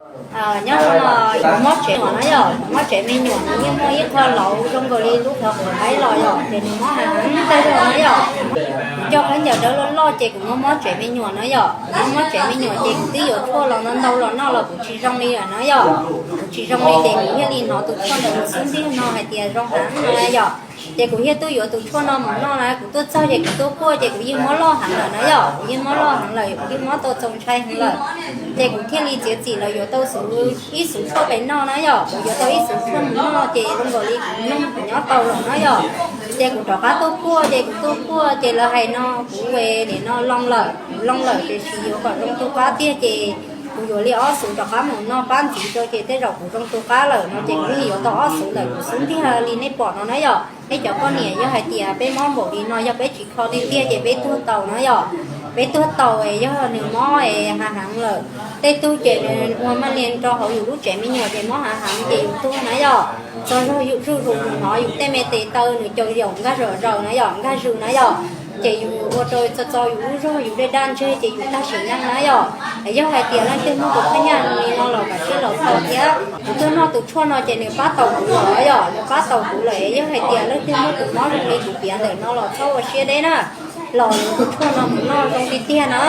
Nyob no kuv mob tsev me nyuam no yom, kuv mob tsev me nyuam no yeej muaj ib qho lauv zoo nkaus li lub qhov quav qaib los yom, ces nws mob heev tag zog no yom. Kuv coj khaub ncaws dawb loj loj ces kuv mob mob tsev me nyuam no yom, kuv mob mob tsev me nyuam ces kuv twb yuav tshuaj los ntau ntau los noj los kuv tsis zoo li lawm no yom. Kuv tsis zoo li ces kuv thiaj li hnov tus tshuaj ntawm nws xub ntiag no hais tias zoo heev no yom. Ces kuv thiaj tuaj yuav tus tshuaj no mus noj na, kuv tuaj txog ces kuv tuaj kuaj ces kuv yeej mob loj heev lawm na yom, kuv yeej mob loj heev lawm, kuv yeej mob tau txaus ntshai heev lawm. Ces kuv thiaj li txiav txim los yuav tau xuv, ib xuv tshuaj pem noj na yom, kuv yuav tau ib xuv tshuaj mus noj ces zoo nkaus li kuv noj kuv nyob tau lawm na yom. Ces kuv rov qab tuaj kuaj, ces kuv tuaj kuaj ces lawv hais no kuv ua nim no loo lawm, kuv loo lawm tiam sis yuav kom zoo tu qab tiag ces kuv yuav li ob xuv rov qab mus noj pab ntxiv rau ces tej zaum kuv zoo tu qab lawm no ces kuv yeej yuav tau ob xuv ntawm kuv xub ntiag li nej pom no na yom. Peb cov poj niam yog hais tias peb mob npaum li no yog peb tsis kho tiag tiag ces peb tuag tau na yom. Peb tuag tau es yog nws mob es hav heev lawm, tej tug ces nws ua maj li rau hauv yus lub tsev me nyuam ces mob hav heev ces yus tuag na yom. Txog zog yus zuj zus yus hnov yus tej me tes taw nws caum yaum nkag zom zaws na yom, nkag zws na yom. Ces yus ua rau txo txo yus lub zog yus dej daj ntseg ces yus tag sim neej na yom. Yog hais tias leej twg muaj tus khaub ncaws li no los kav tsij los kho thiab. Kuv tuaj noj tus tshuaj no ces nws pab tau kuv lawm yom, nws pab tau kuv lawm. Yog hais tias leej twg muaj tus mob zoo li kuv piav ntawm no los txhob ua siab deb na, los yuav tus tshuaj no mus noj zoo tiag tiag na.